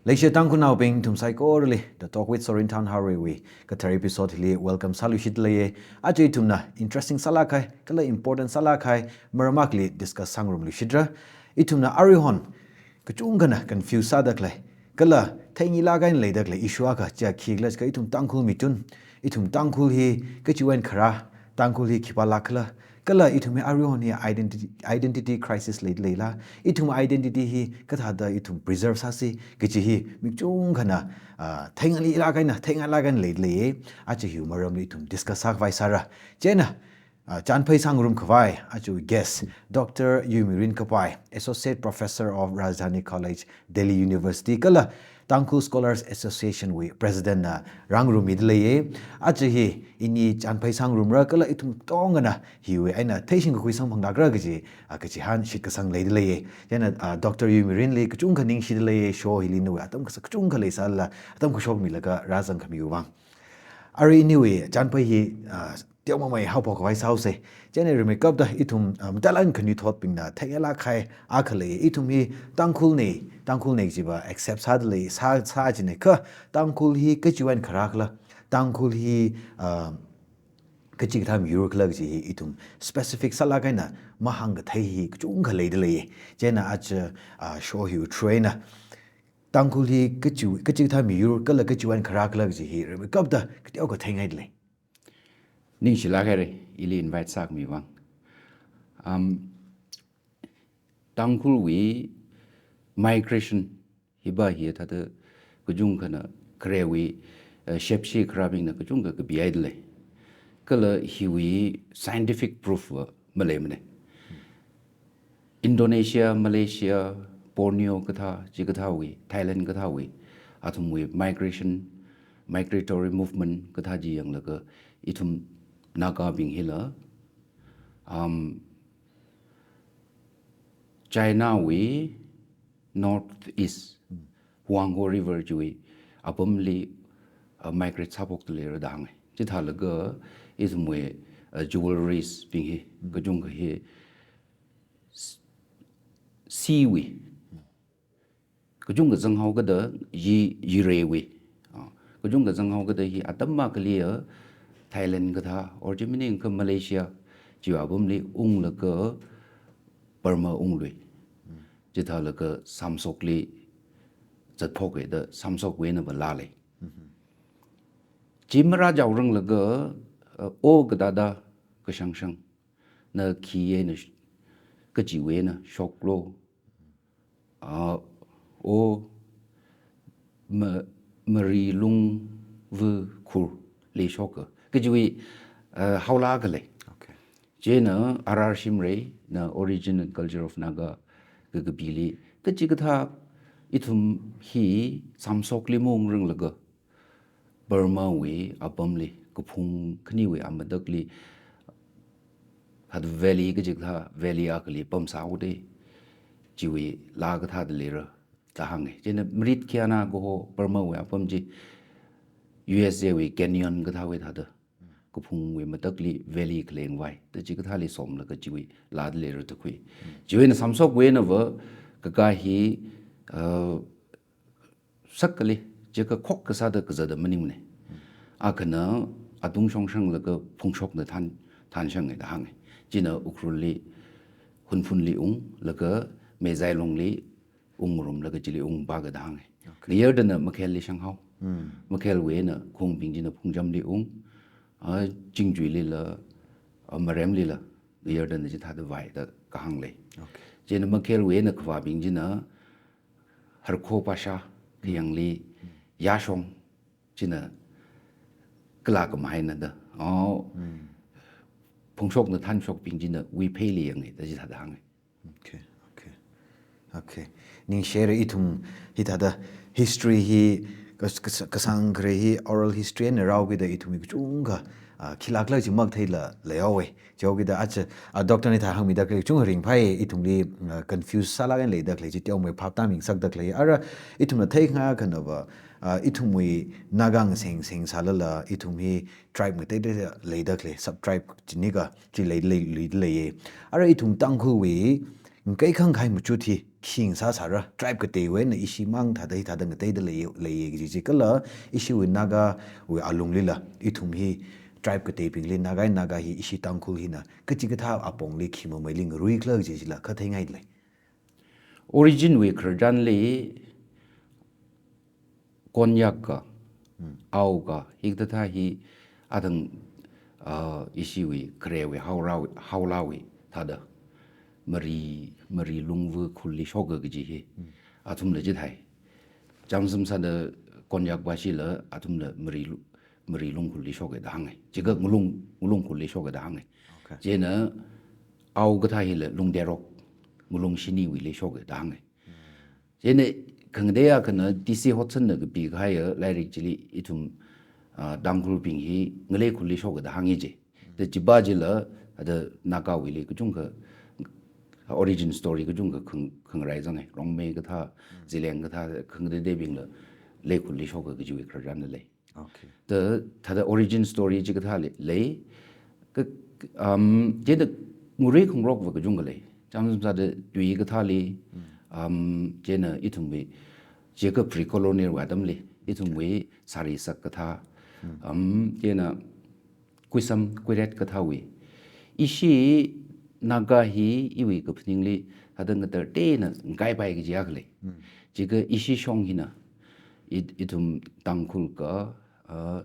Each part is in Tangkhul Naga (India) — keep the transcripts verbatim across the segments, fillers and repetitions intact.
Leishiya Tangkhulnaobing, ithum saikorali The Talk with Sorin Thanhaoreiwui kathar episode hili welcome sāluishitda leiya. Aja ithumna interesting sālāk kahai, kala important sālāk kahai maram akhali discuss sāngarumluishitra. Ithumna aruihon kachungkhana confuse sāda khalei, kala theingailāk eina leida khalei issue akha chiya khikhala jiakha ithum Tangkhul miyur, ithum Tangkhul hi kachiwui eina kharā, Tangkhul hi khipālāk khala, kala ithum hi aruihon hi identity, identity crisis leida leila, ithum identity hi kathāda ithum preserve sāsi kaji hi mi kachungkhana, ah, theingailāk eina, theingailāk eina leida leiya. Aja hiwui maramli ithum discuss sākhavai sāra. Chieina, ah, chānphai sāngarum khavai aja guest, Doctor Yuimirin Kapai, Associate Professor of Rajdhani College, Delhi University, kala Tangkhul Scholars Association wui President na rāngarumida leiya. Aja hi ini chānphai sāngarumra, kala ithum katongana hiwui eina theishingkakhui samphangda khalei kaji, ah, kachihān shitkasang leida leiya. Chieina, ah, Doctor Yuimirin li kachungkha ningshida leiya, show hili nawui atam kasā kachungkha leisālala, atam kashok milaga rāzangkhamiwui vang. Arui iniwui chānphai hi, ah, teomamei haophok khavai sāhaosa. Chieina rimeikapta ithum, ah, matalan khanuithotbingna theingailāk kahai akha lei, ithum hi Tangkhulna, Tangkhulna kajiva accept sāda lei, sā, sā jina kha, Tangkhul hi kachiwui eina kharā khala, Tangkhul hi, ah, kachikathā miyur khala kaji hi ithum specific sālāk eina mahāngkathei hi kachungkha leida leiya. Chieina aja, ah, show hiwui through eina Tangkhul hi kachi, kachikathā miyur kala kachiwui eina kharā khala kaji hi rimeikapta kateokha theingaida lei. Ningshilāk haira, ili invite sākhamiwui vang. Um, Tangkhulwui migration hiva hi thāda kachungkhana kharewui, eh, shepshi kharābingna kachungkha kapihaida lei. Kala hiwui scientific proof va maleimana. Indonesia, Malaysia, Borneo kathā, chikathāwui, Thailand kathāwui, athumwui migration, migratory movement kathā chi yanglaga ithum Nagabing hila, um, China wui North East, Huanghe River chiwui apamli, uh, migrate sāphokda leira da hānga. Chithālaga ithumwui, uh, jewelries bing hi, kachungkha hi s-, sea wui kachungkha zanghaokada yi, yireiwui, ah, kachungkha zanghaokada hi atam akhaliya Thailand kathā, or chi maningakha Malaysia, chiwui apamli unglaga Burma unglui. Chithālaga Samsokli zatphokhaida Samsokwui einava laa lei. Chi marājaoranglakha, uh, O kathāda kashangshang, na khi eina sh-, kachiwui eina shoklo, ah, O ma-, Marilungva khurli shoka kajiwui, ah, haola khalei. Okay. Chieina R R Shimrayna Origin and Culture of Naga kakapili, kachikathā ithum hi Samsokli maungranglakha Burma wui apamli, kaphung khaniwui amatakli, hat valley kachikathā valley akhali pamsāhaoda, chiwui laa kathāda leira da hānga. Chieina Marit Khiana kaho Burma wui apam chi U S A wui canyon kathāwui thāda, kaphungwui matakli valley khalengvai, da chikathāli somlaga chiwui laada leira da khui. Chiwui eina Samsokwui einava kaka hi, uh, sakali, chikha khok kasāda kazata maningmana. Akhana atung shongshanglaga phungshokna than, thanshanga da hānga. China Ukhrulli, Hunphunli unglaga Mezailongli ungrumlaga chili ungpāka da hānga. Okay. Ngayardana Makhelli shanghao. Hmm. Makhelwui eina khaungabing china Phungchamli ung, ah, Chingjuilila, ah, Maremlila, ngayardana chithāda vai da kahāng lei. Okay. China Makhelwui eina khavābing china Harkho Pasha, Kayangli, Yashong, china kala kamahaina da. Oh. Hmm. Phungshokna thanshokbing china Wuipheili yanga da chithāda hānga. Okay, okay. Okay. Ningshira ithum hithāda history hi kas-, kas-, kasāngkhare hi oral history eina rāhaokida ithum hi kachungkha, ah, khilākla chi matheila leihaowa. Chihaokida aja, ah, Doctor na hithā hāngmida khalei kachungkha ringphai, ithumli, ah, confuse sālāk eina leida khalei chi teomei phap tāmi ngasakda khalei. Ara ithumna theikhangai akhanava, ah, ithumwui Naga ngaseng seng sālala, ithum hi tribe ngateiteida leida khalei, sub-tribe chi nika, chi lei, lei, leida leiya. Ara ithum Tangkhulwui Kaikhang kahai machut hi khi ngasāsāra, tribe kateina ishimang thāda hi thāda ngateida lei, leiya kaji chi kala ishiwui Nagawui alunglila ithum hi tribe kateibingli Naga, Naga hi ishi Tangkhul hina kachikathā apongli khi mameili ngaruikhala kaji chila kha theingailei. Origin wui khararchanli Konyak ka, Ao ka, hikathā hi athang, ah, ishiwui kharewui haorāwui, haolāwui thāda Mari, Mari Lungvu khulli shoka kaji hi athumla chithāi. Chānsam sāda Konyak vāshila athumla Mari Lu-, Mari Lung khulli shoka da hānga. Chikha Ngulung, Ngulung khulli shoka da hānga. Okay. Chieina Ao kathā hila Lungderok, Ngulung shiniwuili shoka da hānga. Chieina khangatei akhana T C Hodson na kapi kahaiya lairik chili ithum, ah, Tangkhulbing hi ngalei khulli shoka da hānga ji. Da chiva chila, ada Nagawuili kachungkha origin story kachungkha khang-, khangarai zanga. Rongmei kathā, Zeliang kathā, khangateiteibingla ngalei khulli shoka kajiwui khararchanla lei. Okay. Da thāda origin story chikathā lei, lei. Ka, um, chieina ngarui khangarokva kachungkha lei. Chānsam sāda tui kathāli, um, chieina ithumwui, chikha pre-colonial wui atamli, ithumwui sāri sak kathā, um, chieina kuisam kuiret kathāwui. Ishi Naga hi iwui kaphaningli thāda ngatarteina ngakaipai kaji akha lei. Chikha ishi shong hina, i-, ithum Tangkhul ka, ah,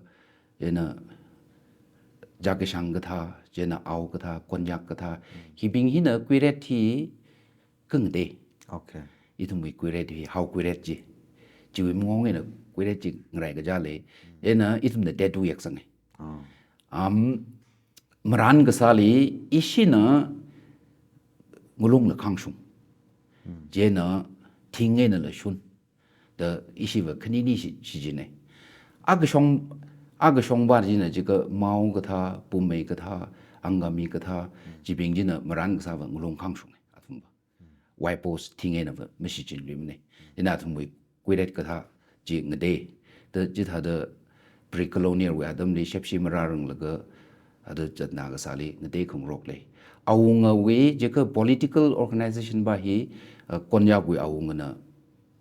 chieina Jakashang kathā, chieina Ao kathā, Konyak kathā, hibing hina kuiret hi khangatei. Okay. Ithumwui kuiret hi Hao kuiret ji. Chiwui mangong eina kuiret chi ngarai kaja lei. Chieina ithumna tattoo yaksanga. Ah. Um, marān kasāli ishina Ngulungla khangshung. Chieina thing einala shun. Da ishiva khanini shi, shichinna. Akashong, akashongva china chikha Mao kathā, Poumai kathā, Angami kathā, chibing china marān kasāva Ngulung khangshunga, athumva. Waipo thing einava mashichinluimana. Chieina athumwui kuiret kathā chi ngatei. Da chithāda pre-colonial wui atamli shepshi marāranglaga, ada zatna kasāli ngatei khangarok lei. Awungawui chikha political organization va hi, ah, Konyakwui awungana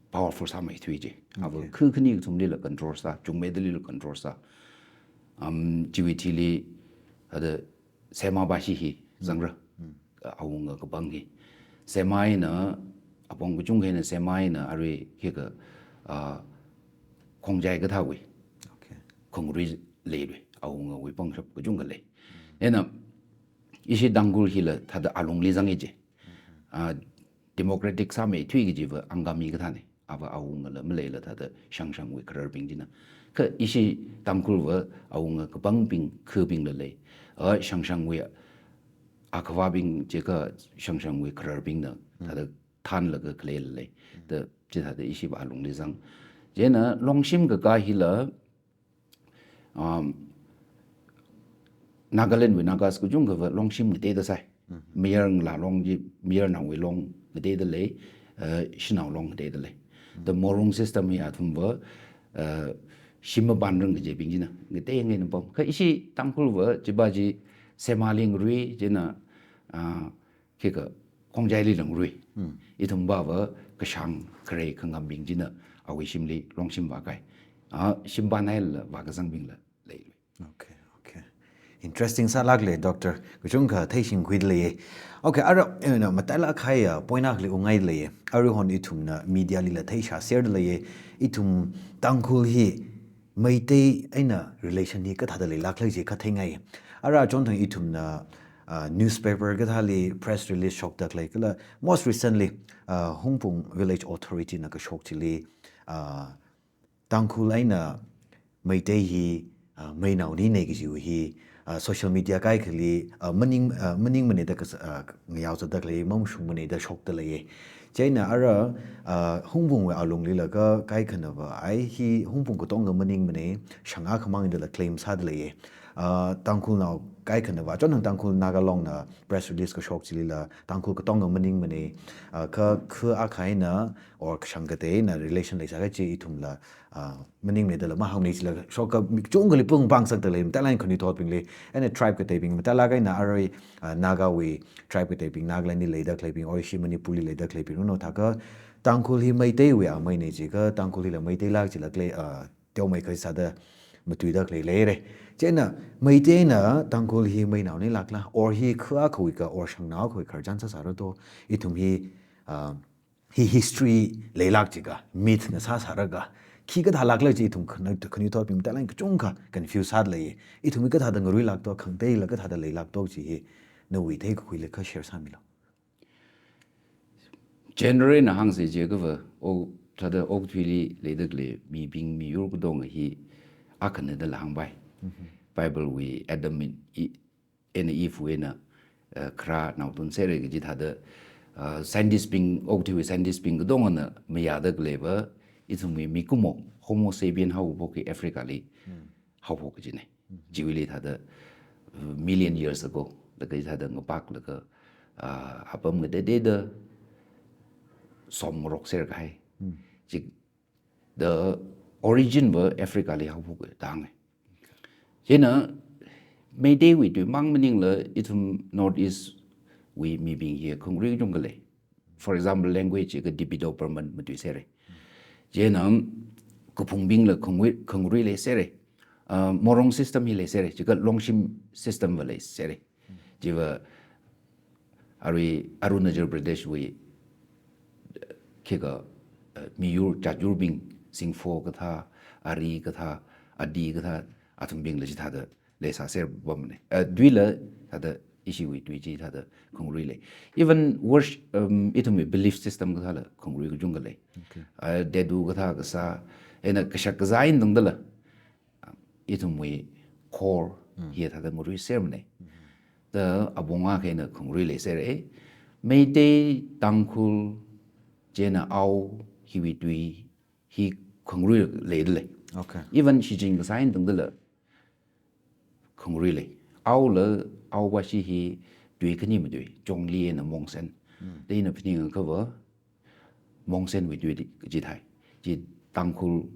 powerful sāmeithui ji. Ava, okay, khu khani kathumlila control sā, chungmeidalila control sā. Um, chiwui thili, ada Sema vashi hi zangra. Awunga kapang hi. Sema eina, apong kachungkha eina Sema eina arui khikha, ah, Khongjai kathāwui. Okay. Khangarui leilui. Awungawui pangshap kachungkha lei. Eina, ishi Tangkhul hila thāda alungli zanga ji. Ah, democratic sāmeithui kajiva Angami kathāna. Ava awungala maleila thāda shangshangwui khararbing china. Kha ishi Tangkhulva awunga kapangbing khabingla lei. A shangshangwui akhavabing chikha shangshangwui khararbingna thāda thanlaga khaleila lei. Da chithāda ishiva alungli zang. Chieina Longshim kaka hila, um, Nagalandwui Nagas kachungkhava Longshim ngateida sai. Mayar ngalā long chi, Mayar naowui long ngateida lei, eh, Shanao long ngateida lei. The Morung system hi athumva, eh, shim mapanrang kajibing china ngateingai na pam. Kha ishi Tangkhulva chiva chi Semali ngarui china, ah, khikha Khongjaili ngarui. Ithumvava kashāng kharei khangambing china awui shimli Longshim vākai. Ah, shim panhaila vākazangbingla leilui. Okay, okay. Interesting sālāklei, Doctor. Kachungkha theishingkhuida leiya. Okay, ara, eh, na, matailāk kahaiya point akhali ungngaida leiya. Aruihon ithumna media lila theishāserda leiya. Ithum Tangkhul hi Meitei eina relation hi kathāda leilākhala chi kha theingai. Ara achonthang ithumna, ah, newspaper kathāli press release shokda khalei kala most recently, ah, Hungpung Village Authority na kashok chili, ah, Tangkhul eina Meitei hi, ah, meinaonina kajiwui hi, ah, social media kaikhali, ah, maning, ah, maningmana da kas-, ah, ngayaozatda khalei, mamashungmana da shokda leiya. Chieina ara, ah, Hungpungwui alungli laga kaikhanava ai hi Hungpung katonga maningmana, shang akhamang dala claim sāda leiya. Ah, Tangkhulnao kaikhana va, chonang Tangkhul Naga Longna press release kashok chilila, Tangkhul katonga maningmana, ah, kha, kha akha eina, or kashang kateina relation leisāka chi ithumla, ah, maningmana dala mahāngmana chila, shoka mi kachungkhali pung pangsak dalei, matailāk eina khanuithotbingli, eina tribe kateibing, matailāk eina arui, ah, Nagawui tribe kateibing, Nagaland li leida khaleibing, or ishi Manipur li leida khaleibing, runo thākha, Tangkhul hi Meiteiwui ameina jiakha, Tangkhul hila Meiteilāk chila khalei, ah, teomeikha sāda matuida khalei leira. Chieina, Meiteina Tangkhul hi meinaona lākla, or hi kha akhawui ka, or shangnao akhawui khararchan sāsāra to, ithum hi, ah, hi history leilāk jiakha, myth na sāsāra ka, khi kathā lākla chi ithum khana, khanuithotbing matailāk eina kachungkha confuse sāda lei. Ithum hi kathāda ngaruilāk to, khangateila kathāda leilāk to chi hi, nawui theikakhuili kha share sāmilu. General na hāngsa jiakha va, o, thāda okathuili leida khalei mibing miyur katonga hi akhana dala hāngpai. Mhm. Bible wui Adam in, i, eina Eve wui eina, eh, kharā naotun sāra kaji thāda, eh, scientist bing, okathuiwui scientist bing katongana mayāda khalei va, ithumwui mikumo, Homo sapien haophok hi Africa li Hmm. haophok kajina. Hmm. Chiwuili thāda, uh, million years ago, laga thāda ngapak laga, ah, apam ngateiteida somngarok serkahai. Hmm. Chi, the origin va Africa li haophok da hānga. Chieina, Meiteiwui tui mang maningla ithum North East wui mibing hi khangarui kachungkha lei. For example, language ka Tibeto-Burman matui sāra. Chieina kaphungbingla khangarui, khangarui leisāra. Ah, Morung system hi leisāra. Chiakha Longshim system va leisāra. Chiva arui Arunachal Pradesh wui khikha, ah, miyur, jatyurbing, Singpho kathā, Ari kathā, Adi kathā, athumbingla chithāda leisāserpamna. Eh, tuila thāda ishiwui tui chi thāda khangarui lei. Even worship, um, ithumwui belief system kathāla khangarui kachungkha lei. Okay. Eh, Tedu kathā kasā, eina kashak kazā eina tangdala, um, ithumwui core Hmm. hi thāda ngaruisermana. Hmm. Da apong akha eina khangarui leisāra. Meitei, Tangkhul, chieina Ao, hiwui tui, hi khangarui leida lei. Okay. Even shichin kasā eina tangdala khangarui lei. Aola, Ao vashi hi tui khani matui, Chongli eina Mongsen. Hmm. Da ina phaningakha va, Mongsen wui tui di, kaji thai. Chi Tangkhul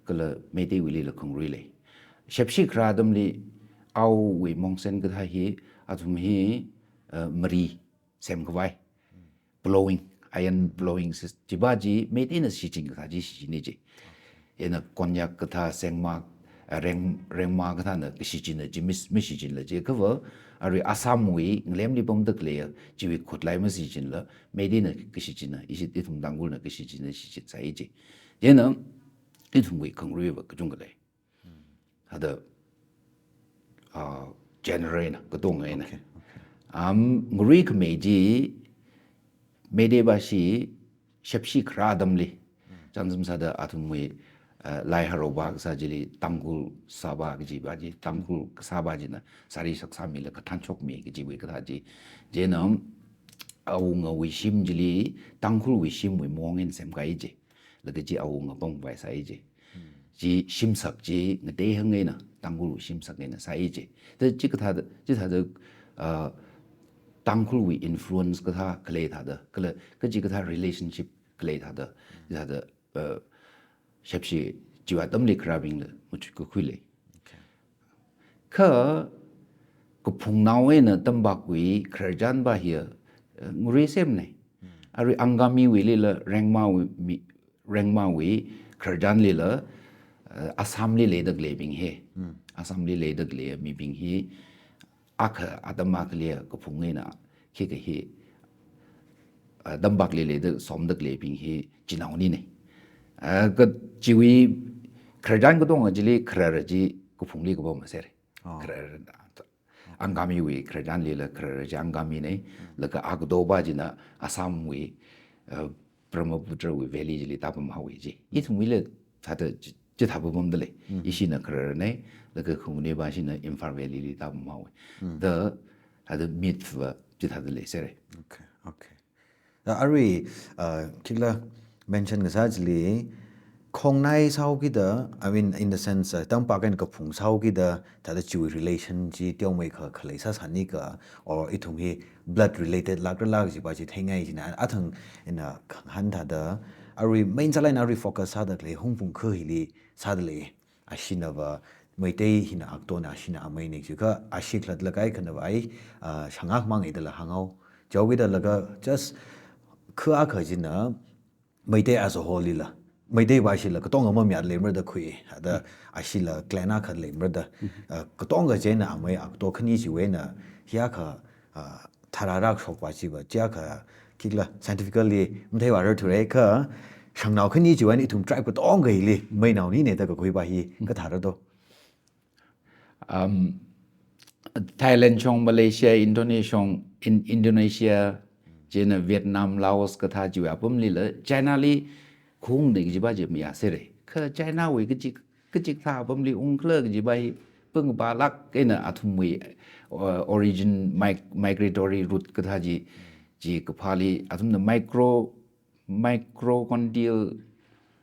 kala Meiteiwuilila khangarui lei. Shepshi kharā atamli Aowui Mongsen kathā hi, athum hi, uh, mari semkhavai. Blowing, iron blowing sys-, chiva chi Meiteina shichin kathā chi shichinna chi. Eina Konyak kathā, Sengma, ah, Reng-, Rengma kathāna kashichinna chi mis-, mashichinla jiakha va, arui Assamwui ngalemli pamda khaleiya, chiwui khutlai mashichinla, Meiteina kashichinna, ishi ithum Tangkhulna kashichinna shichinsai chi. Chieina, ithumwui khangarui va kachungkha lei. Hada, ah, general eina, katonga eina. Okay, okay. Am, ngaruikhamei chi, Meitei vashi, shepshi kharā atamli. Mm. Chānjam sāda athumwui, ah, Lai Haroba kasā chili, Tangkhul Saba kajiva chi, Tangkhul kasāva china, sari saksāmila kathan shokmi kajiwui kathā chi. Chieina, awungawui shim chili, Tangkhulwui shimwui mong eina semkahai chi. Laga chi awunga pamkhavai sāi chi. Hmm. Chi shimsak chi ngateihang eina, Tangkhulwui shimsak eina sāi chi. Da chikathāda, chithāda, ah, Tangkhulwui influence kathā khalei thāda, kala, kachikathā relationship khalei thāda, Hmm. chithāda, ah, shepshi chiwui atamli kharābingla machutkakhui lei. Okay. Kha kaphungnao eina tamvākwui khararchan va hiya, eh, ngaruisermana. Hmm. Arui Angamiwuilila Rengmawui mi, Rengmawui khararchanlila, eh, Assamli leida khaleibing hi. Hmm. Assamli leida khalei mibing hi akha atam akhali kaphung eina khikha hi, ah, tamvākli leida somda khaleibing hi chinaonina. Ah, kachiwui khararchan katonga chili kharar chi kaphungli kapam masera. Oh. Kharar, Angamiwui khararchanlila kharar chi Angamina, Hmm. laga Agado va china Assamwui, ah, Brahmaputra wui valley chili tāpamhaowa chi. Ithumwuila thāda chi, chithā pamda lei. Mhm. Ishina khararna, laga khamuneva shina Imphal valley li tāpamhaowa. Mm. Da, thāda myth va chithāda leisera. Okay, okay. Da arui, uh, khikhala mention kasā chili, Khongnai sāhaokida, I mean, in the sense, uh, tangpākha eina kaphung sāhaokida, thāda chiwui relation chi teomeikha khalei sāsāni ka, or ithum hi blood related lākra lāk jiva chi theingai jina, athang ina khangahān thāda, arui main sālāk eina arui focus sāda khalei Hungpung kha hili sāda lei. Ashinava Meitei hina aktona, ashina amei ni, chikha ashi khalatlāk kahai khanava ai, ah, shangak mang eidala hānghao. Chihaokida laga just kha akha jina, Meitei as a whole lila, Meitei vāshila katonga mamayā leimara da khui, ada ashila clan akha leimara da, ah, katonga chieina amei akto khani chiwui eina, hi akha, ah, tharā rākashok va chiva, chi akha khikhala scientifically matheiva rarthura kha, shangnao khani chiwui eina ithum tribe katonga hili meinao nina da kakhui va hi kathāra do. Um, Thailand shong, Malaysia, Indonesia shong, In-, Indonesia, chieina Vietnam, Laos kathā chiwui apamlila, China li khungda kajiva chi mayāsera. Kha China wui kachik, kachikathā apamli ungkhala kajiva hi pung pālāk eina athumwui, uh, origin, mig-, migratory route kathā chi, chi kaphāli athumna micro microgonadal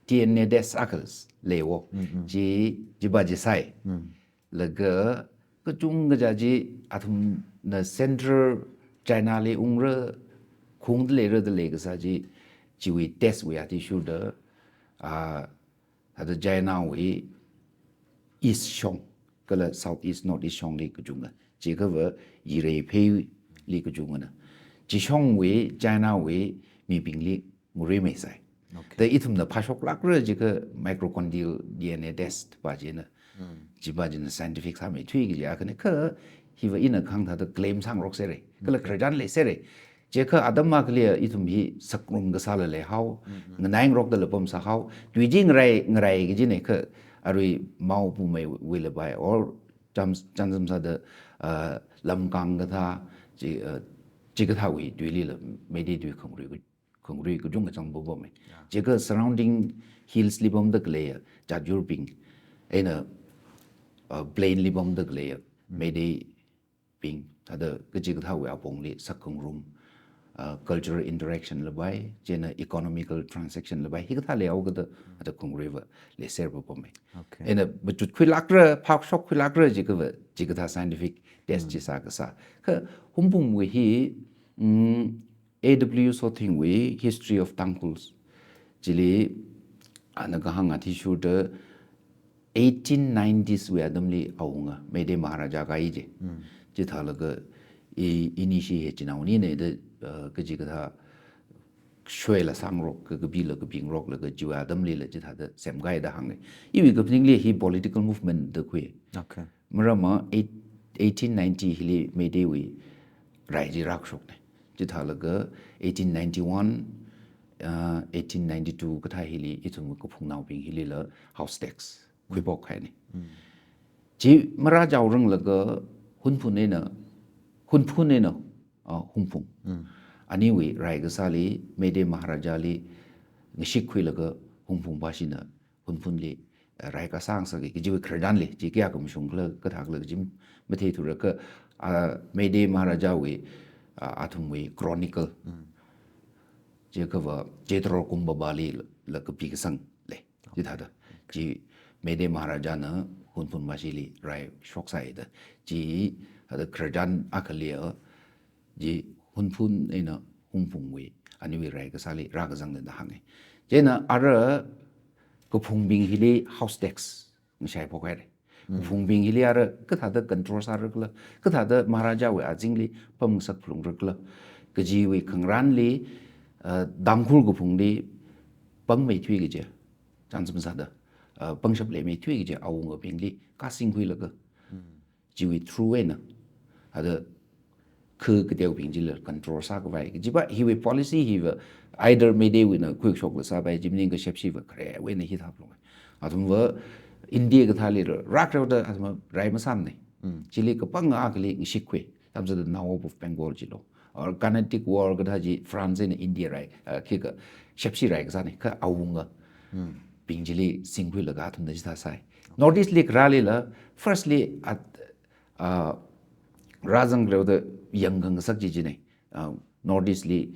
D N A test akha leiwo. Mhm. Chi, chiva chi sai. Mm. Laga kachungkha kaja chi athumna central China li ungra, khungda leira da leikasā chi, chiwui test wui athishurda, ah, thāda China wui East shong, kala South East, North East shongli kachunga. Chikhava Yirei Phei li kachungana. Chi shongwui, China wui mibingli ngaruimeisai. Okay. Da ithumna phāshoklākra chikha microgonadal D N A test va china. Hmm. Chiva china scientific sāmeithui kaji akhana kha hiva ina kahāng thāda claim sāngaroksera. Kala Okay. khararchan leisera. Chikha atam akhali ithum hi sakrum kasāla leihao, Mm-hmm. nganai ngarokdala pamsāhao, tui chi ngarai, ngarai kajina kha arui Mao Pumei wuila bai, or cham-, chānjam sāda, uh, Lamkang kathā, chi, uh, chikathāwui tuilila Meitei tui khangarui ka-, khangarui kachungkha chang pamei. Yeah. Chikha surrounding hills li pamda khaleiya, jat yurbing, eina, uh, plain li pamda khaleiya, Mm. Meitei bing, thāda kachikathāwui apongli sakhangarum, ah, cultural interaction la bai, chieina economical transaction la bai, hikathā leihaokida, thāda khangaruiva leiser va pamei. Okay. Eina machut khuilākra, phāshok khuilākra chikhava, chikathā scientific test Mm. chi sākasā. Kha Hungpungwui hi, mm, A W Sothingwui History of Tangkhuls chili, ana kahāng athishurda eighteen nineties wui atamli awunga, Meitei Maharaja kahai chi. Mm. Chithālaga i, inishi hi chinaonina da, uh, kachikathā shoila sāngarok, ka, kapila kapingarok laga chiwui atamlila chithāda semkahai da hānga. Iwui kaphaningli hi political movement da khui. Okay. Maramva eight-, eighteen ninety hili Meiteiwui rai chi rākashokna. Chithālaga eighteen ninety-one, uh, eighteen ninety-two kathā hili ithum kaphungnaobing hilila house tax khuiphok haina. Mm. Chi marāchaoranglaga Hunphun eina, Hunphun eina, uh, Hungphung. Mm. Aniwui rai kasāli Meitei Maharajali ngashik khuilaga Hungphung vāshina Hunphunli, eh, rai kasāngasaka kajiwui khararchanli, chi kayākha mashungkhala, kathākhala kaji matheithura kha, ah, Meitei Maharajawui, ah, athumwui chronicle. Mm. Chikhava Chetro Kumbhabali la, la kapikasang lei. Chithāda. Chi Meitei Maharajana Hunphun vāshili rai shoksāhaida. Chithāda khararchan akhaliya, chi Hunphun eina Hungphungwui, aniwui rai kasāli rākazangna da hānga. Chieina ara kaphungbing hili house tax ngashaiphok haira. Mm. Kaphungbing hili ara kathāda control sārakhala, kathāda Maharajawui azingli pamngasak phalungra khala, kajiwui khangarānli, uh, Tangkhul kaphungli pangmeithui kaja, chānjam sāda, uh, pangshap leimeithui kaja awungabingli kasingkhuilaga. Mm. Chiwui through eina, ada kha kateobing chila control sākhavai. Kajiva hiwui policy hiva either Meiteiwuina khuishokla sāpai, chi maningakha Shepshiva kharewui eina hithā phalunga. Athumva India kathāli rākhareuda athumva rai masāmana. Mm. Chili kapang akhali ngashikkhui. Tamsāda Nawab of Bengal chilo. Or Carnatic War kathā chi France eina India rai, uh, khikha Shepshi rai kasāna, kha awunga. Mm. Bing chili singkhuilaga athumna chithā sāi. North East li kharālila, firstly, at, uh, rāzangreuda yangkhangasak chi china. Uh, North East li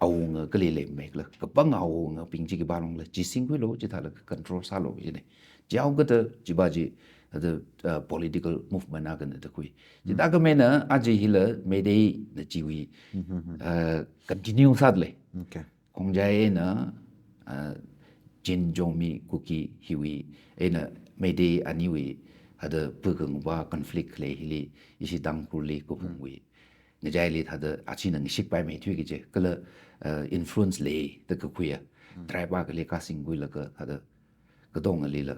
awunga kali leimei kala, kapang awungabing chi khipā longla, chi singkhuilu, chithāla control sālu jine. Chihaokada chiva chi, the, uh, political movement akhana tākhui. Chithākhamei eina, aja hila Meiteina chiwui, uh, continue sāda lei. Okay. Khongjai eina, uh, Chin, Zomi, Kuki hiwui, eina Meitei aniwui, hada pukangva conflict khalei hili, ishi Tangkhulli kaphungwui. Ngachaili thāda achina ngashikpaimei thuiki kaje, kala, uh, influence lei da kakhuiya. Tribe akhali kasingkhuilaga thāda katongalila,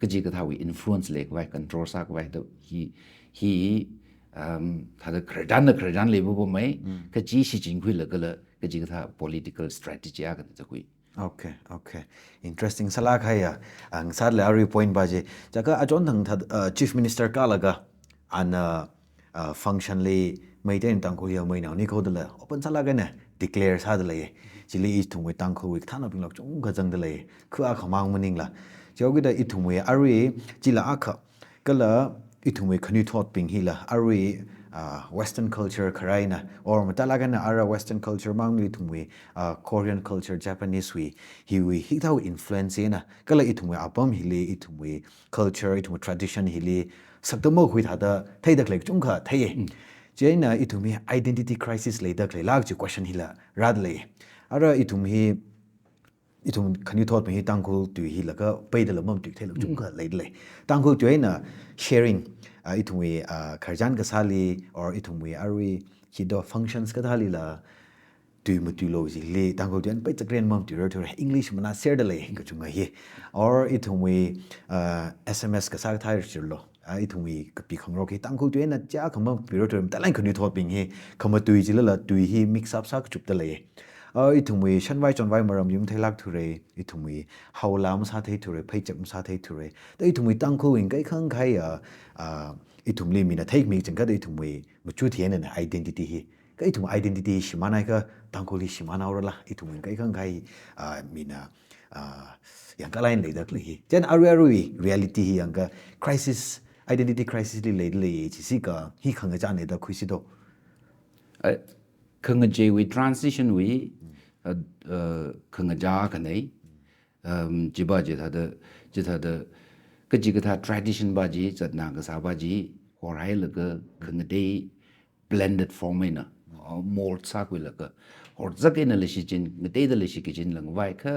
kachikathāwui influence leikhavai, control sākhavai da hi, hi, um, thāda khararchanna khararchan leipapamei, kachi shichinkhuilagala, kachikathā political strategy akhana tākhui. Okay, okay. Interesting sālāk haiya. Ang sātla arui point va chi. Chaka achonthang thāda, uh, Chief Minister kālaga, ana, uh, function li Meitei eina Tangkhul hiya meinao ni khodala open sālāk eina declare sāda lei. Chili ithumwui Tangkhulwui kathānnaobingla kachungkha zangda lei. Kha akhamang maningla. Chihaokida ithumwui arui chila akha, kala ithumwui khanuithotbing hila arui, ah, Western culture kharā eina, or matālāk eina ara Western culture mangli ithumwui, ah, Korean culture, Japanese wui, hiwui hikathāwui influence eina, kala ithumwui apam hili, ithumwui culture, ithumwui tradition hili sakta makhui thāda theida khalei kachungkha theiya. Chieina ithumwui identity crisis leida khaleilāk chi question hila rāda lei. Ara ithum hi, ithum khanuithotbing hi Tangkhul tui hilaga peidala mamatui theila kachungkha leida lei. Tangkhul tui eina sharing, ah, ithumwui, ah, khararchan kasāli, or ithumwui arui, hido functions kathālila, tui matuilu jili, Tangkhul tui eina peichakren mamatuirarthura, English manā serda lei kachunga hi. Or ithumwui, ah, S M S kasā kathā jirlo. Ah, ithumwui kapi khangarok hi Tangkhul tui eina chiyākha mamatuirarthura, matālāk eina khanuithotbing hi, khamatui jilala tui hi mix up sākachupda lei. Ah, ithumwui shanvai chonvai maram yum theilākthura, ithumwui haola masātheithura, pheichak masātheithura. Da ithumwui Tangkhulwui kaikhang kahai, ah, ah, ithumli mina theikhamei chingkha da ithumwui machut hi eina identity hi. Kha ithum identity shimānhaiakha Tangkhul hi shimānhaorala, ithum kaikhang kahai, ah, mina, ah, yangkālāk eina leida khalei hi. Chieina arui arui reality hi yangakha crisis, identity crisis li leida lei chi sika hi khangachāna da khuisi do. Ai, khangacheiwui transition wui, ah, ah, khangachā khanei, um, chiva chi thāda, chi thāda, kachikathā tradition va chi, zatna kasā va chi, horhailaga khangatei blended form eina, uh, mold sākhuilaga, horzak einala shichin, ngateidala shikachin langvai kha,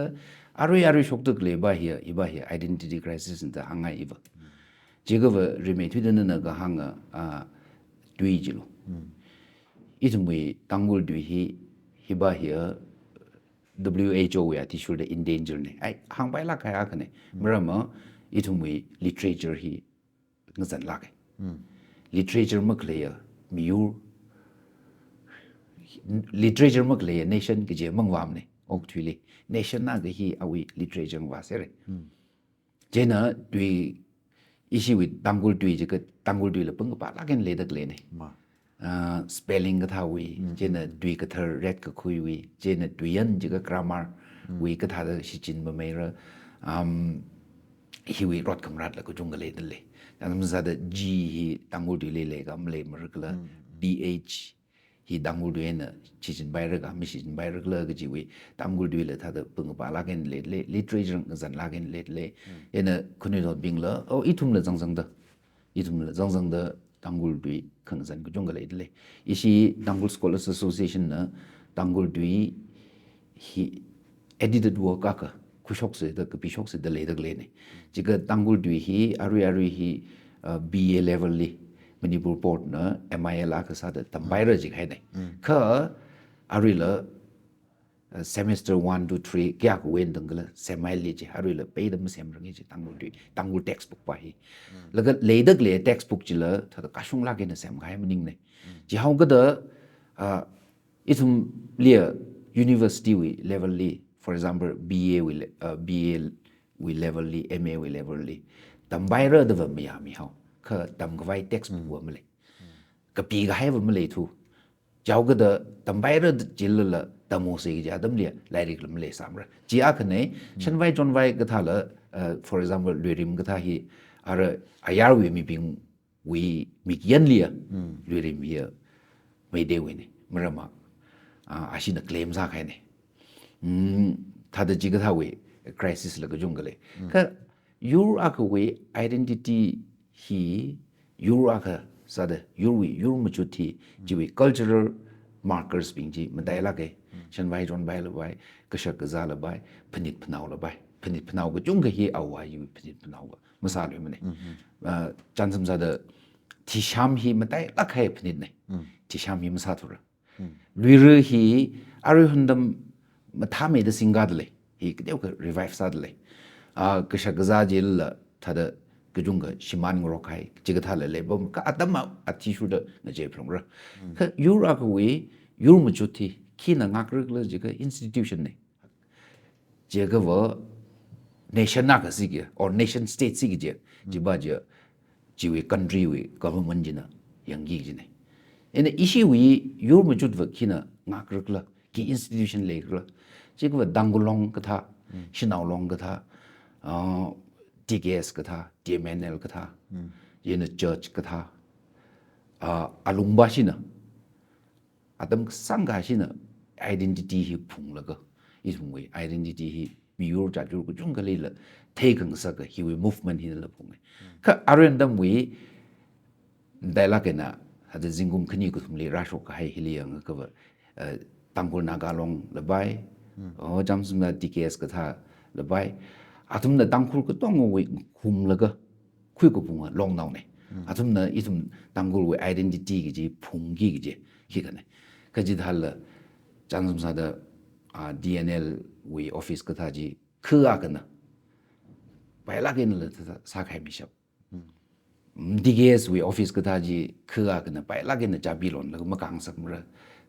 arui arui shokda khaleiva hiya, hiva hiya identity crisis da hāngngai hiva. Chiakhava rimeithuida nana kahānga, ah, tui chilo. Ithumwui Tangkhul tui hi, hiva hiya W H O wui athishurda endanger na. Ai, hāngpailāk kahai akhana. Maramva, ithumwui literature hi ngazanlāka. Literature makhaleiya miyur, literature makhaleiya nation kaje mangvāmana. Okathuili nation akha hi awui literature ngavā sera. Chieina tui, ishiwui Tangkhul tui jiakha Tangkhul tuila pung kapālāk eina leida khaleina. Ma. Ah, spelling kathāwui, chieina tui kathar retkakhuiwui, chieina tuiyan jiakha grammar wui kathāda shichinpameira, um, hiwui rot khamaratla kachungkha leida lei. Chānsam sāda G hi Tangkhul tuili leikhala maleimara khala, D H hi Tangkhul tui eina shichinpaira khala mashichinpaira khala kajiwui Tangkhul tuila thāda pung kapālāk eina leida lei, literature ngazanlāk eina leida lei. Chieina khanuithotbingla, oh, ithumla zangzangda, ithumla zangzangda Tangkhul tui khangazan kachungkha leida lei. Ishi Tangkhul Scholars Association na Tangkhul tui hi edited work akha khuishoksa da, kapishoksa da leida khaleina. Chiakha Tangkhul tui hi arui arui hi, uh, B A level li Manipur Board na M I L akha sāda tampaira jikahaina. Kha aruila, uh, semester one, two, three kayākha wui eina tangkhala semhaili chi, aruila peida masemrangi chi Tangkhul tui, Tangkhul textbook va hi. Laga leida khalei textbook chila thāda kashunglāk eina semkahai maningna. Chihaokada, uh, ithumliya university wui level li, for example, B A wui le-, uh, B A wui level li, M A wui level li, tampaira dava mayāmihao, kha tamkhavai textbook va malei. Kapikahai va maleithu. Chihaokada tampaira jilala tamosa kaji atamliya lairikla maleisāmara. Chi akhana, shanvai chonvai kathāla, uh, for example, Luirim kathā hi, ara ayarwui mibing wui mikyanliya, Luirim hiya Meiteiwuina. Maramva, ah, ashina claim sākahaina. Hmm, thāda chikathāwui crisis la kachungkha lei. Kha yur akhawui identity hi yur akha sāda, yurwui, yur machut hi, chiwui cultural markers bing chi matailāka. Shanvai chonvai la vai, kashak kazā la vai, phanit phanao la vai. Phanit phanao kachungkha hi awui phanit phanao va masāluimana. Ah, chānsam sāda thisham hi matailāk kahai phanitna. Thisham hi masāthura. Luira hi arui hundam mathāmeida singkada lei. Hi kateokha revive sāda lei. Ah, kashak kazā chila thāda kachungkha shimān ngarok kahai, chikathāla leipam, kha atam a athishurda ngachei phalungra. Kha yur akhawui, yur machut hi khina ngakrakhala jiakha institution na. Jiakha va nation akha siki, or nation state siki je, jiva je, chiwui country wui government china yangki kajina. Ina ishiwui yur machut va khina ngakrakhala, khi institution leikhala. Jiakha va Tangkhul Long kathā, Shanao Long kathā, ah, T K S kathā, T M N L kathā, chieina church kathā, ah, alungva shina, atam kasāngkha shina identity hi phunglaga, ithumwui identity hi miyur chachur kachungkhali la theikhangasaka hiwui movement hina la phunga. Kha arui atamwui matailāk eina, hada zingkum khani kathumli rāshok kahai hili yangakha va, eh, Tangkhul Naga Long la vai, oh, chānsam sāda T K S kathā la vai. Athumna Tangkhul katongawui khumlaga khuikaphunga longnaona. Athumna ithum Tangkhulwui identity kaji phungki kaji, hi khana. Kha chithāla chānsam sāda, ah, T N L wui office kathā chi kha akhana pailāk eina la sā, sākahai mishap. Mm, T K S wui office kathā chi kha akhana pailāk eina chabi lonlaga makāngasakmara.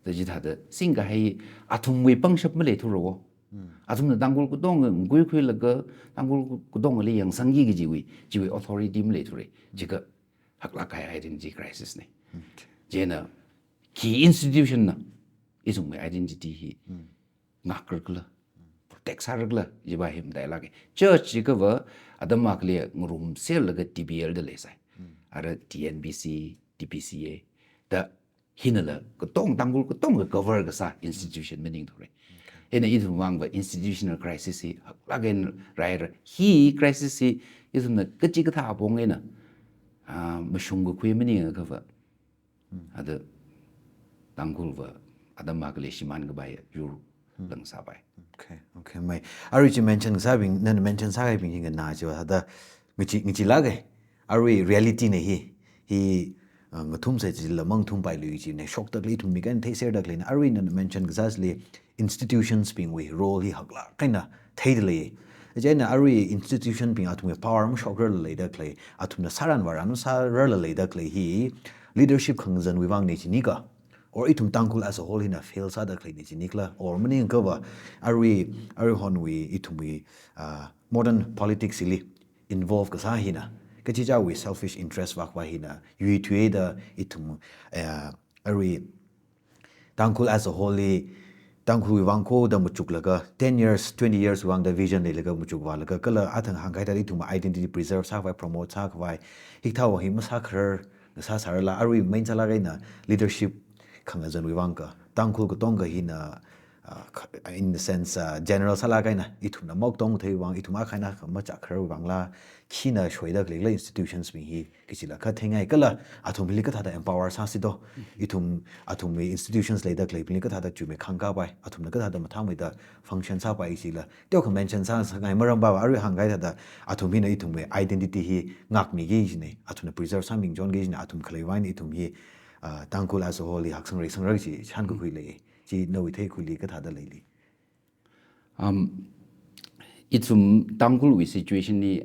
Da chithāda singkahai athumwui pangshap maleithura wo. Athumna Tangkhul katonga nguikhuilaga, Tangkhul katongali yangsangki kajiwui, chiwui authority maleithura. Jiakha haklāk kahai identity crisis na. Chieina khi institution na ithumwui identity hi ngakrakhala, protect sārakhala, jiva hi matailāka. Church jiakha va atam akhali ngarumserlaga T B L da leisai. Ara T N B C, T P C A da hinala katong, Tangkhul katonga cover kasā institution maningthura. Ina ithumwui vang va institutional crisis hi haklāk eina rāra. Hi crisis hi ithumna kachikathā apong eina, ah, mashungkakhui maningakha va, hada Tangkhul va atam akhali shimānkapai yur langsāpai. Okay, okay, mei. Arui chi mention kasābing, nana mention sākahaibing hi nganā chiva hada ngachi, ngachilāka. Arui reality na hi, hi, ah, ngathumsa chila mangathum pailui china, shokda khalei ithum mi kan theiserda khaleina. Arui nana mention kasāli institutions bingwui role hi haklāk eina theida lei. Chieina arui institution bing athumwui power mashokrarla leida khalei, athumna sāran vāran masārarla leida khalei hi leadership khangazanwui vangna jinika, or ithum Tangkhul as a whole hina fail sāda khaleina jinikhala, or maningakha va arui, aruihonwui ithumwui, ah, modern politics li involve kasā hina, kachichāwui selfish interest vākhavā hina yuithuida ithum, ah, arui Tangkhul as a whole li, Tangkhulwui vang kho da machuklaga, ten years, twenty years vang da vision leilaga machukvālaga, kala athang hāngkahai thāda ithum identity preserve sākhavai, promote sākhavai, hikathā vang hi masākharar, ngasāsārala, arui main sālāk eina leadership khangazanwui vang kha, Tangkhul katonga hina, ah, kha-, in the sense, ah, general sālāk eina, ithumna maoktong theiwui vang, ithum akha eina akha machākhararwui vangla, khina shoida khalei kala institutions bing hi, kachila kha theingai kala, athumli kathāda empower sāsi do. Ithum, athumwui institutions leida khaleibingli kathāda chuimeikha kapai, athumna kathāda mathāmeida function sāpai chila. Teokha mention sā, sāngai maram va, arui hāngkahai thāda, athum hina ithumwui identity hi ngākmiki kajina, athumna preserve sāmi chonki kajina, athum khaleiwui vang ithum hi, ah, Tangkhul as a whole hi haksang reisangra chi shānkakhui lei, chi nawui theikhuili kathāda leili. Um, ithum Tangkhulwui situation hi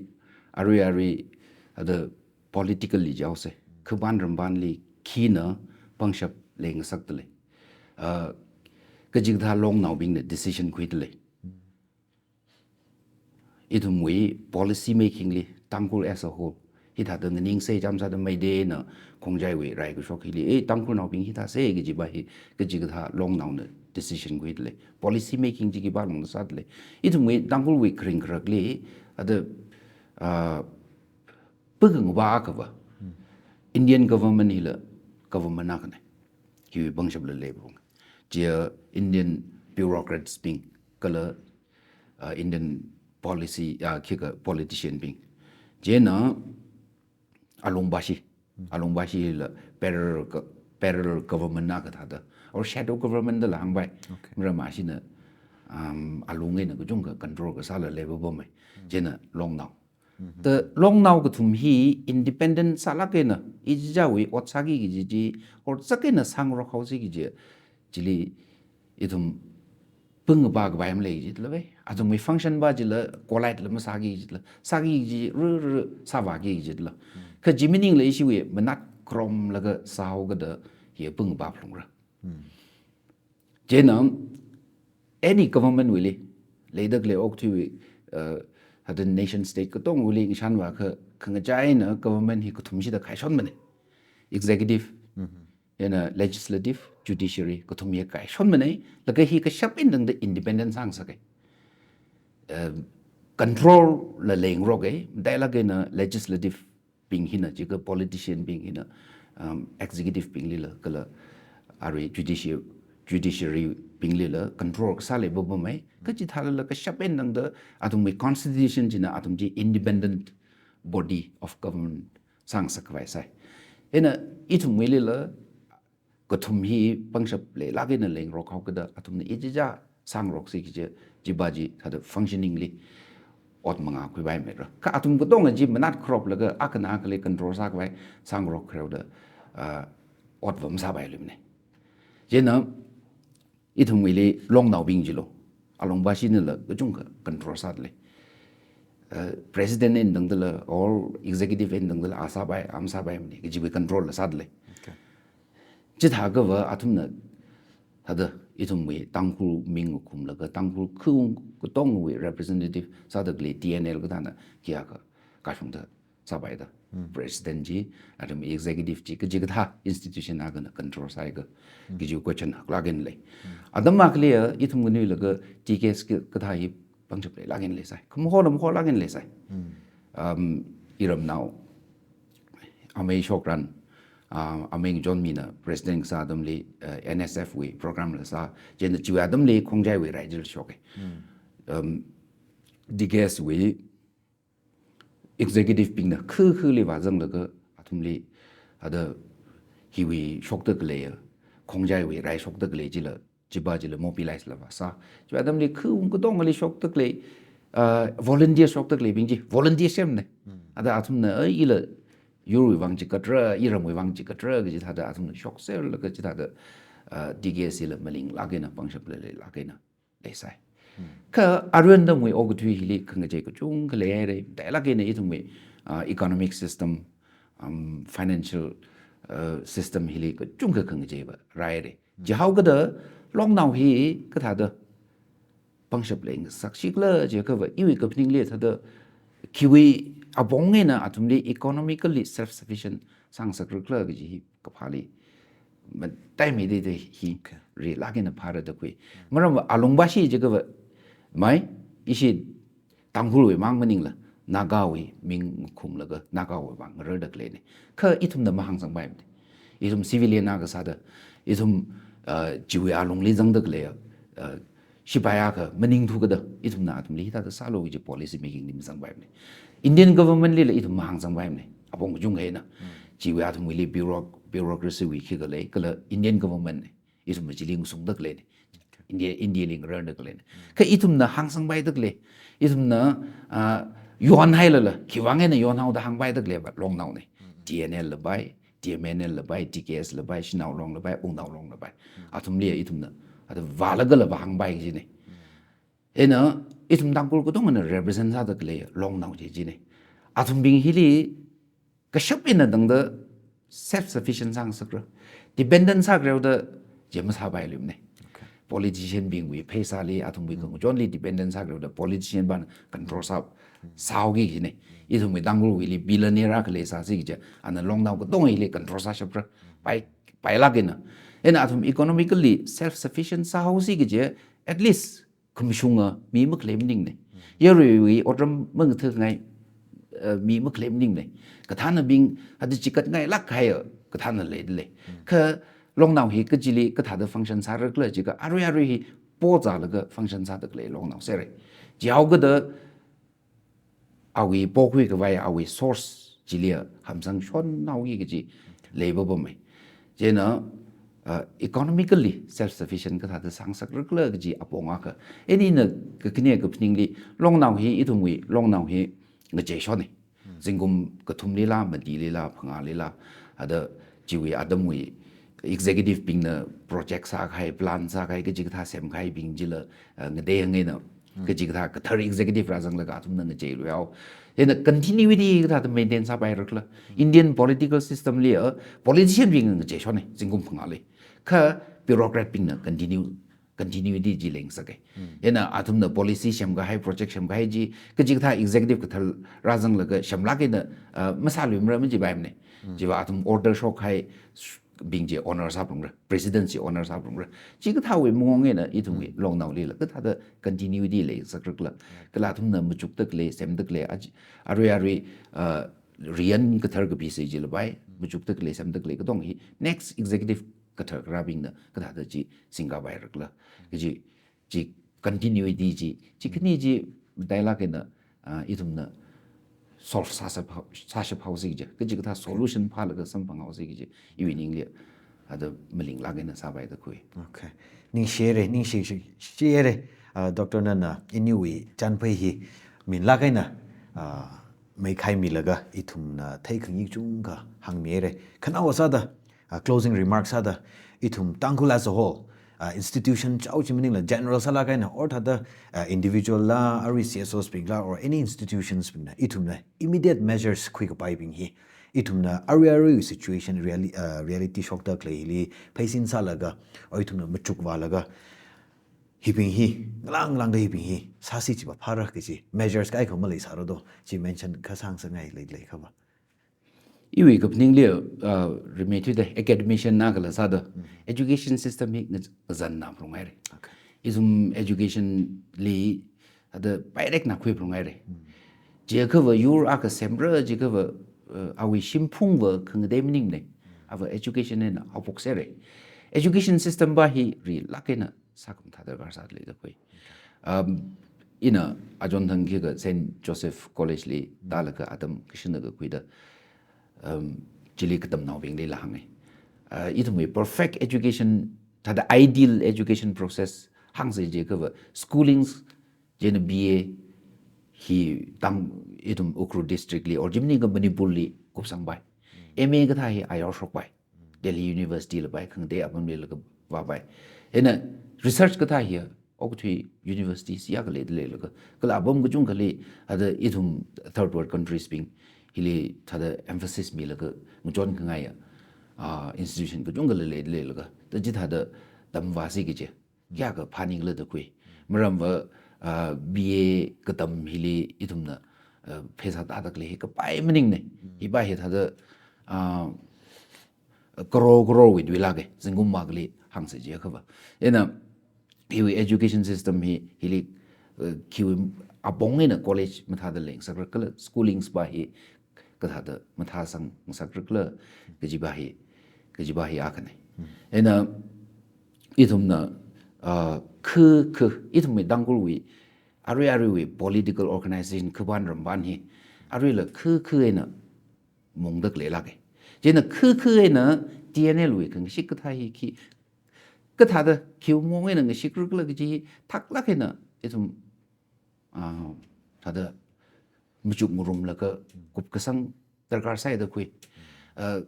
arui arui, ada politically jihaosa, khipān rampānli khina pangshap leingasakda lei. Ah, kachikathā longnaobingna decision khuida lei. Ithumwui policy making li Tangkhul as a whole hithāda nganingsei chānsam sāda Meiteina Khongjaiwui rai kashok hili, eh, Tangkhulnaobing hithāsei kajiva hi, kachikathā longnaona decision khuida lei. Policy making chi khipā longda sāda lei. Ithumwui Tangkhulwui kharing kharakli, ada, ah, pagangva akhava, Indian government hila government akhana. Hiwui pangshapla leiphalunga. Chia Indian bureaucrats bing, kala, uh, Indian policy, uh, khikha politician bing. Chieina alungbashi, alungbashi la parallel go-, parallel government na kathāda, or shadow government da la hāngpai. Okay. Mara mashina, um, alung eina kachungkha control kasāla leipapamai. Chieina longnao. Da longnao kathum hi independent sālāk eina, ichichāwui ot sāki kaji chi, or chāk eina sāngarok haosi kaji, chili ithum pung ba kapai malei jitla ve. Athumwui function ba chila collide la masāki jitla. Sāki ji ru ru sāvāki jitla. Kha chi maningla ishiwui manat krom laga sāhao kada hi pung ba phlungra. Chieina any government wuili, leida khalei okathuiwui, uh, hada nation state katongwuili ngashanvākha, khangachā eina government hi kathum shida kaishonmana. Executive, eina legislative, judiciary, kathum hi kaishonmana, laga hi kashap eina tangda independent sāngasaka. Uh, control la leingaroka, matailāk eina legislative bing hina, jiakha politician bing hina, um, executive binglila, kala arui judici-, judiciary binglila control kasā leipapamai, kachithālala kashap eina tangda athumwui constitution china athum chi independent body of government sāngasak khavai sai. Eina ithumwuilila kathum hi pangshap leilāk eina leingarok haokada athumna ichichā sāngaroksi kaji, chiva chi thāda functioning li ot mangā khuipai maira. Kha athum katonga chi manat khrop laga akhana akhali control sākhavai sāngarok khareuda, ah, ot va masāpailuimana. Chieina ithumwuili longnaobing chilo, alungbashi nala kachungkha control sādalei. Uh, president eina tangdala, or executive eina tangdala, a sāpai, a masāpai mani, kajiwui control la sādalei. Okay. Chithākhava athumna, thāda, ithumwui Tangkhul ming ngakhumlaga, Tangkhul khaung katongwui representative sāda khalei T N L kathāna, khikha, kashungda sāpaida. President chi, athum executive chi, kaji kathā institution akhana control sāhaiakha, kaji question haklāk eina lei. Atam akhali ya, ithum nganuilaga T K S kathā hi pangshap leilāk eina leisai. Khamahona mahonlāk eina leisai. Um, iramnao, amei shokran, ah, amei ngachonmina president kasā atamli, eh, N S F wui program la sā, chieina chiwui atamli Khongjaiwui rai chila shoka. Um, T K S wui executive bingna kha khali vāzanglaga athumli, ada hiwui shokda khalei ya, Khongjaiwui rai shokda khalei chila, chiva chila mobilize la vāsā. Chiva atamli khaung katongali shokda khalei, ah, volunteer shokda khaleibing chi, volunteer semna. Ada athumna, "Ai, ila yurwui vang chikatra, iramwui vang chikatra," kaji thāda athumna shokserlaga chithāda, ah, T K S la malinglāk eina pangshap leilāk eina leisai. Kha aruihon atamwui okathui hili khangachei kachungkha leihaira, matailāk eina ithumwui, ah, economic system, um, financial, uh, system hili kachungkha khangacheiva rāhaira. Chihaokada longnao hi kathāda pangshap leingasakshikhala jiakhava iwui kaphaningli thāda khiwui apong eina athumli economically self-sufficient sāngasakrakhala kaji hi kaphāli mataimeida hi, okay, rilāk eina phāra da khui. Maramva alungbashi jiakhava, mai, ishi Tangkhulwui mang maningla, Nagawui ming ngakhumlaga, Nagawui vang ngararda khaleina. Kha ithumna mahāngsangpaimana. Ithum civilian akha sāda, ithum, uh, chiwui alungli zangda khalei, uh, shipai akha maningthukada, ithumna athumli hithāda sālu kaji policy making li mazangpaimana. Indian government lila ithum mahāngsangpaimana. Apong kachungkha eina. Chiwui athumwuili bureau-, bureaucracy wui khikha lei, kala Indian government na. Ithumna chili ngasungda khaleina. India, India li ngararda khaleina. Kha ithumna hāngsangpaida khalei. Ithumna, ah, yonhailala, khiwui vang eina yonhaoda hāngpaida khaleiva longnaona. T N L la pai, T M N L la pai, T K S la pai, Shanao Long la pai, Wungtao Long la pai. Athumli ithumna, ada vālagala vāhāngpai kajina. Eina, ithum Tangkhul katongana represent sāda khalei longnao chi china. Athumbing hili kashap eina tangda self-sufficient sāngasakra. Dependent sākhareuda chi masāpailuimana. Okay. Politician bingwui pheisāli, athumwui khangachonli dependent sākhareuda politician vāna control sā, sāhaoki kajina. Ithumwui Tangkhulwuili billionaire akha leisāsi kaja, ana longnao katonga hili control sāshapra. Pai, pailāk eina. Eina athum economically self-sufficient sāhaosi kaja, at least khamashunga mi makhalei maningna. Yaruiwui otram mangathangai, eh, mi makhalei maningna. Kathānabing, hada chikatngailāk kahai, kathāna leidalei. Kha Longnao hi kachili kathāda function sārakhala jiakha arui arui hi po zālaga function sāda khalei Longnao sāra. Chihaokida awui pokhui khavai awui source chili hamsang shonhaoki kaji leipapamma. Chieina, uh, economically self-sufficient kathāda sāngasakrakhala kaji apong akha. Ina kakhane kaphaningli Longnao hi, ithumwui Longnao hi ngacheishonna. Zingkum kathumlila, matilila, phangālila, ada chiwui atamwui executive bingna project sākahai, plan sākahai, kachikathā semkahaibing chila, uh, ngatei hāngngaina, kachikathā kathar executive rāzanglaga athumna ngacheiluihao. Chieina continuity kathāda maintain sāpairakhala. Indian political system li, uh, politician bing ngacheishonna, zingkum phangāli. Kha bureaucrat bingna continue continuity chi leingasaka. Chieina athumna policy semkahai, project semkahai chi, kachikathā executive kathar rāzanglaga semlāk eina, uh, masāluimara majipaimana. Chiva athum order shokkahai bing chi honor sāphalungra, president chi honor sāphalungra. Chikathāwui maong eina ithumwui Longnaolila kathāda continuity leingasakrakhala. Kala athumna machukda khalei, semda khalei, aji-, arui arui, uh, riyan kathar kapi sāi chila pai, machukda khalei, semda khalei, katonga hi next executive kathar karābingna kathāda chi singkapairakhala. Kaji, chi continuity chi, chi khani chi matailāk eina, ah, ithumna solve sāshap hao-, sāshap haosi kaji, kachikathā solution phālaga samphang haosi kaji, iwui ningli, ada malinglāk eina sāpaida khui. Okay. Ningshihaira, ningshi, shi, shihaira, ah, Doctor nana, iniwui chānphai hi, minlāk eina, ah, meikhaimilaga, ithumna theikhangai kachungkha hāngmihaira. Khanaowa sāda, uh, closing remarks sāda, ithum Tangkhul as a whole, uh, institution chao chi maningla general sālāk eina, or thāda, uh, individual la, arui C S Os bingla, or any institutions bingna, ithumna immediate measures khuikapaibing hi, ithumna arui arui situation reali-, uh, reality shock da khalei hili pheisin sālaga, or ithumna machukvālaga, hibing hi, ngalang ngalangda hibing hi, sāsi jiva phāra kaji, measures kaikha maleisāra do, chi mention kha sāngasakngai lei, leikhava. Iwui kaphaningli, uh, rimeithuida academician na kala sāda, education system hi ngazan na phalunghaira. Okay. Ithum education li, ada pairek na khui phalunghaira. Jiakhava yur akha semra, jiakhava, uh, awui shimphungva khangatei maningmana. Ava education eina haophok sāra. Education system va hi rilāk eina sākhamathā darkar sāda leida khui. Um, ina achon thang khikha Saint Joseph College li tālaga atam kashina kakhuida, um, chili katamnaobinglila hānga. Uh, ithumwui perfect education, thāda ideal education process hāngsa jiakhava schoolings chieina B A hi Tang-, ithum Ukhrul district li, or chi maningakha Manipur li kupsangpai. M A kathā hi ayar shokpai. Delhi University la pai, khangatei apamlila kavāpai. Chieina research kathā hi okathui university siya khalei leilaga, kala apam kachungkhali, ada ithum third world countries bing hili thāda emphasis milaga ngachonkhangai, ah, institution kachungkha lei leilaga, da chithāda tamvāsi kaji, kayākha phāningla da khui. Maramva, ah, B A katam hili ithumna, ah, pheisā tāda khalei hi kapai maningmana. Hiva hi thāda, ah, crore crore wui tuilāka, zingkum akhali hāngsa jiakhava. Chieina, hiwui education system hi, hili, uh, khiwui apong eina college mathāda leingasakra kala schoolings va hi kathāda mathāsang ngasakra kala kajiva hi, kajiva hi akhana. Chieina, ithumna, uh, khu, khu, ithumwui Tangkhulwui, arui aruiwui political organization khavān ramvān hi, aruila khu, khu eina mungda khaleilāka. Chieina khu, khu eina T N L wui khangashik kathā hi khi, kathāda khiwui maong eina ngashikrukla kaji thaklāk eina ithum, ah, thāda machuk ngarumlaga kupkasang darkar sāi da khui. Ah,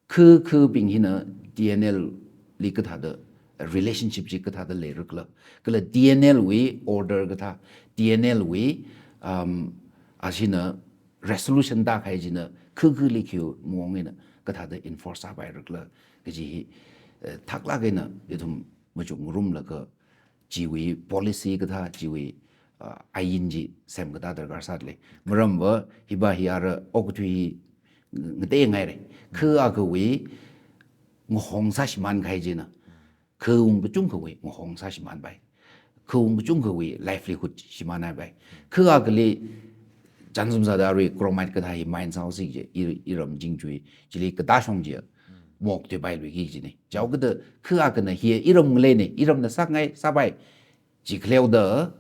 khu, khubing hina T N L li kathāda relationship chi kathāda leirukla. Kala T N L wui order kathā, T N L wui, um, ashina resolution tākahai china khu, khuli khiwui maong eina kathāda enforce sāpairukla kaji hi, eh, thaklāk eina ithum machuk ngarumlaga chiwui policy kathā, chiwui, ah, ain chi semkatā darkar sāda lei. Maramva hiva hi ara okathui hi ngateingaira. Khu akhawui ngahong sāshimānkahai china, khu wung kachungkhawui ngahong sāshimānpai. Khu wung kachungkhawui livelihood shimānhaipai. Khu akhali chānsum sāda arui chromite kathā hi mine sāhaosi kaji, i, iram Chingchui chili katāshong chi, maokthuipailuiki jina. Chaokada kha akhana hi iram ngaleina, iramna sāngai sāpai, chi khaleoda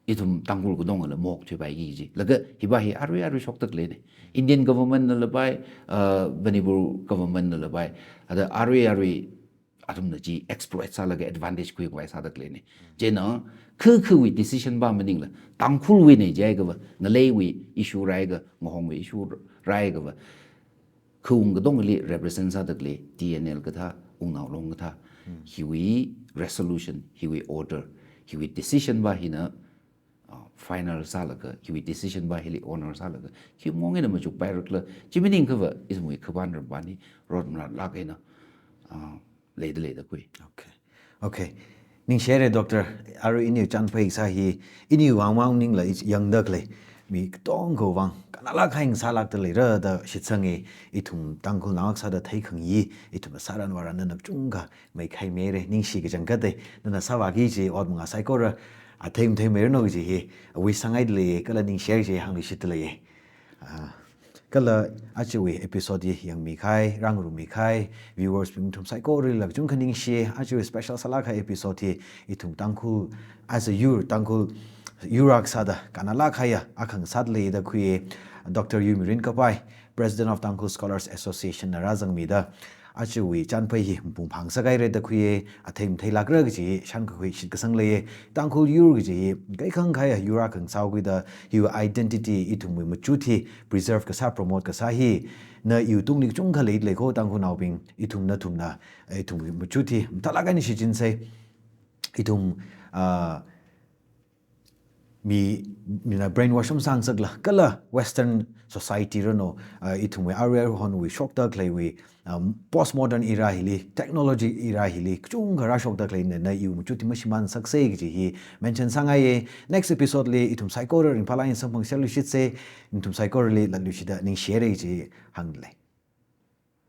ithum Tangkhul katongala maokthuipaiki ji. Laga hiva hi arui arui shokda khaleina. Indian government nala pai, uh, Manipur government nala pai. Ada arui arui athumna chi exploit sālaga advantage khuikhavai sāda khaleina. Chieina kha khawui decision va maningla, Tangkhulwuina jiakhava, ngaleiwui issue rāhaiakha, ngahongwui issue rāhaiakhava, khawung katongali represent sāda khalei T N L kathā, Wungnao Long kathā, hiwui resolution, hiwui order, hiwui decision va hina, uh, final sālaga, hiwui decision va hili honor sālaga, khi mong eina machukpairakhala, chi maningkhava, ithumwui khapan rampan hi rot maratlāk eina, uh, leida leida khui. Okay. Okay. Ningshi haira, Doctor. Arui iniwui chānphai kasā hi, iniwui vang mang maningla, i yangda khalei mi katongawui vang kannalāk kahai ngasālākda leira da shitsanga. Ithum Tangkhulnao akha sāda theikhangayi, ithum sāran varan nana kachungkha meikhai mihaira. Ningshi kachangkhat eina nana sāvāki kaji ot manga saikora athei matheimeiranu kaji hi wish sāngaida lei, kala ningshi haira kaji hāngluishitda lei. Ah, kala ajawui episode hi yangmikahai, rāngarummikahai viewers bing nathum saikoralila kachungkha ningshi. Ajawui special sālāk kahai episode hi ithum Tangkhul, as a yur, Tangkhul yur akha sāda kannalāk kahaiya akha ngasāda lei da khuiya. Doctor Yumirin Kapai, President of Tangkhul Scholars Association na rāzangmida ajawui chānphai hi mapung phāngasak haira da khuiya. Athei matheilākra kaji shānkakhui shitkasang leiya. Tangkhul yur kaji hi kaikhang kahaiya yur akha ngasāhaokida, hiwui identity, ithumwui machut hi preserve kasā, promote kasā hi na iwui tungli kachungkha leida lei ko, Tangkhulnaobing. Ithum nathumna ithumwui machut hi mathālāk eina shichinsa. Ithum, ah, mi, mina brainwash masāngasakla, kala Western society ranu, ah, ithumwui arui aruihonwui shokda khaleiwui, um, postmodern era hili, technology era hili kachungkha rāshokda khaleina, na iwui machut hi mashimānsaksa kaji hi mention sāngaiya. Next episode li ithum saikora ringphālāk eina samphangserluishitsa. Nathum saikorali latluishida ningshi haira kaji hāngda lei.